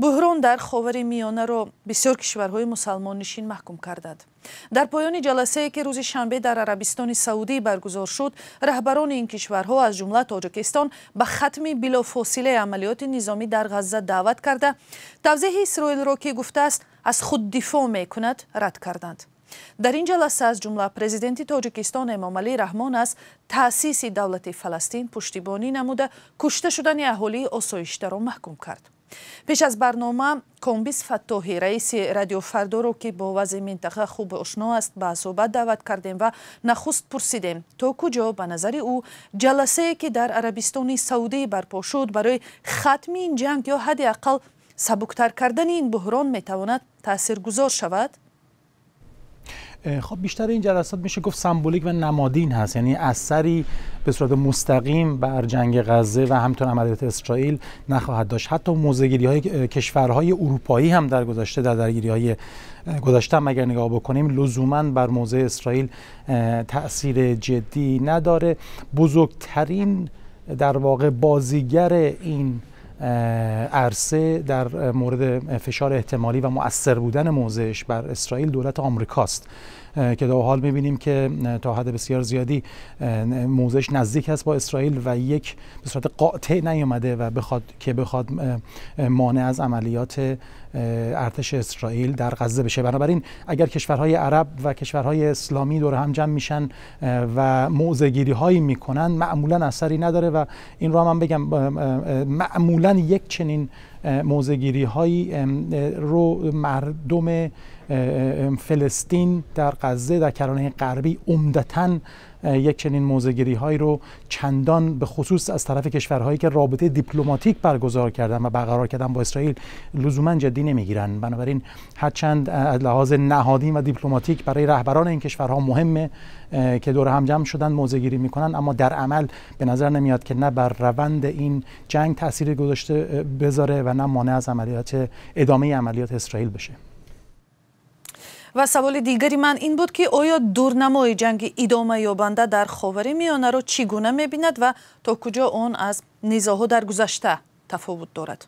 Буҳрон дар Ховари Миёнаро бисёр кишварҳои мусалмоннишин маҳкум карданд. Дар поёни ҷаласае, ки рӯзи шанбе дар Арабистони Саудӣ баргузор шуд, раҳбарони ин кишварҳо, аз ҷумла Тоҷикистон, ба хатми билофосилаи амалиёти низомӣ дар Ғазза даъват карда, тавзеҳи Исроилро, ки гуфтааст, аз худ дифоъ мекунад, рад карданд. Дар ин ҷаласа аз ҷумла президенти Тоҷикистон Эмомалӣ Раҳмон аз таъсиси давлати Фаластин пуштибонӣ намуда, кушта шудани аҳолии осоиштаро маҳкум кард. Пеш аз барнома Комбиз Фаттоҳӣ, раиси Радио Фардоро, ки бо вазъи минтақа хуб ошно аст, ба суҳбат даъват кардем ва нахуст пурсидем, то куҷо ба назари ӯ ҷаласае, ки дар Арабистони Саудӣ барпо шуд, барои хатми ин ҷанг ё ҳадди ақал сабуктар кардани ин буҳрон метавонад таъсиргузор шавад. خب، بیشتر این جلسات میشه گفت سمبولیک و نمادین هست، یعنی اثری به صورت مستقیم بر جنگ غزه و همینطور عملیات اسرائیل نخواهد داشت. حتی موضع‌گیری های کشورهای اروپایی هم در گذشته، در درگیری های گذشته هم اگر نگاه بکنیم، لزوما بر موضع اسرائیل تاثیر جدی نداره. بزرگترین در واقع بازیگر این عرصه در مورد فشار احتمالی و مؤثر بودن موضعش بر اسرائیل دولت آمریکاست که تا حال میبینیم که تا حد بسیار زیادی موضعش نزدیک است با اسرائیل و یک به صورت قاطع نیامده و بخواد که بخواد مانع از عملیات ارتش اسرائیل در غزه بشه. بنابراین اگر کشورهای عرب و کشورهای اسلامی دور هم جمع میشن و موضع هایی میکنن، معمولا اثری نداره و این رو هم بگم، معمولا یک چنین موضع هایی رو مردم فلسطین در غزه، در کرانه غربی، عمدتا یک چنین موضع‌گیری هایی رو چندان، به خصوص از طرف کشورهایی که رابطه دیپلماتیک برگزار کردن و برقرار کردن با اسرائیل، لزوما جدی نمیگیرن. بنابراین هرچند از لحاظ نهادی و دیپلماتیک برای رهبران این کشورها مهمه که دور هم جمع شدن، موضع‌گیری میکنن، اما در عمل به نظر نمیاد که نه بر روند این جنگ تاثیر گذاشته بذاره و نه مانع از عملیات ادامه عملیات اسرائیل بشه. Ва саволи дигари ман ин буд, ки оё дурнамои ҷанги идомаёбанда дар Ховари Миёнаро чӣ гуна мебинад ва то куҷо он аз низоъҳо дар гузашта тафовут дорад.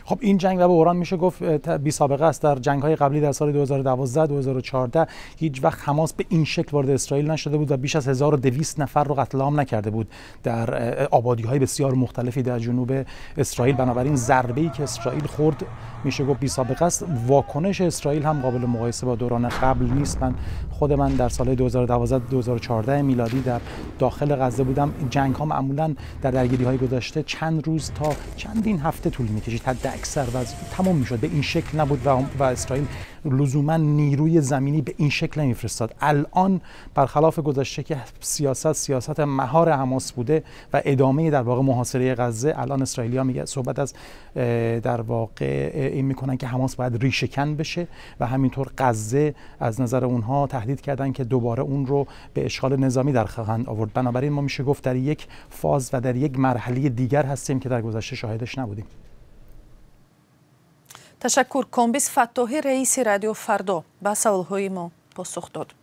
خب، این جنگ و بحران میشه گفت بی سابقه است. در جنگ های قبلی، در سال 2012، 2014، هیچ وقت حماس به این شکل وارد اسرائیل نشده بود و بیش از 1200 نفر رو قتل عام نکرده بود در آبادی های بسیار مختلفی در جنوب اسرائیل. بنابراین ضربه ای که اسرائیل خورد میشه گفت بی سابقه است. واکنش اسرائیل هم قابل مقایسه با دوران قبل نیست. من خود من در سال 2012، 2014 میلادی در داخل غزه بودم. جنگ ها معمولا در درگیری های گذشته چند روز تا چندین هفته طول میکشید حد اکثر و تمام میشد. به این شکل نبود و اسرائیل لزوما نیروی زمینی به این شکل نمیفرستاد. الان برخلاف گذشته که سیاست سیاست مهار حماس بوده و ادامه در واقع محاصره غزه، الان اسرائیلیا میگه صحبت از در واقع این میکنن که حماس باید ریشه‌کن بشه و همینطور غزه از نظر اونها تهدید کردن که دوباره اون رو به اشغال نظامی در خواهند آورد. بنابراین ما میشه گفت در یک فاز و در یک مرحله دیگر هستیم که در گذشته شاهدش نبودیم. Ташаккур. Комбиз Фаттоҳӣ, раиси Радио Фардо, ба саволҳои мо посух дод.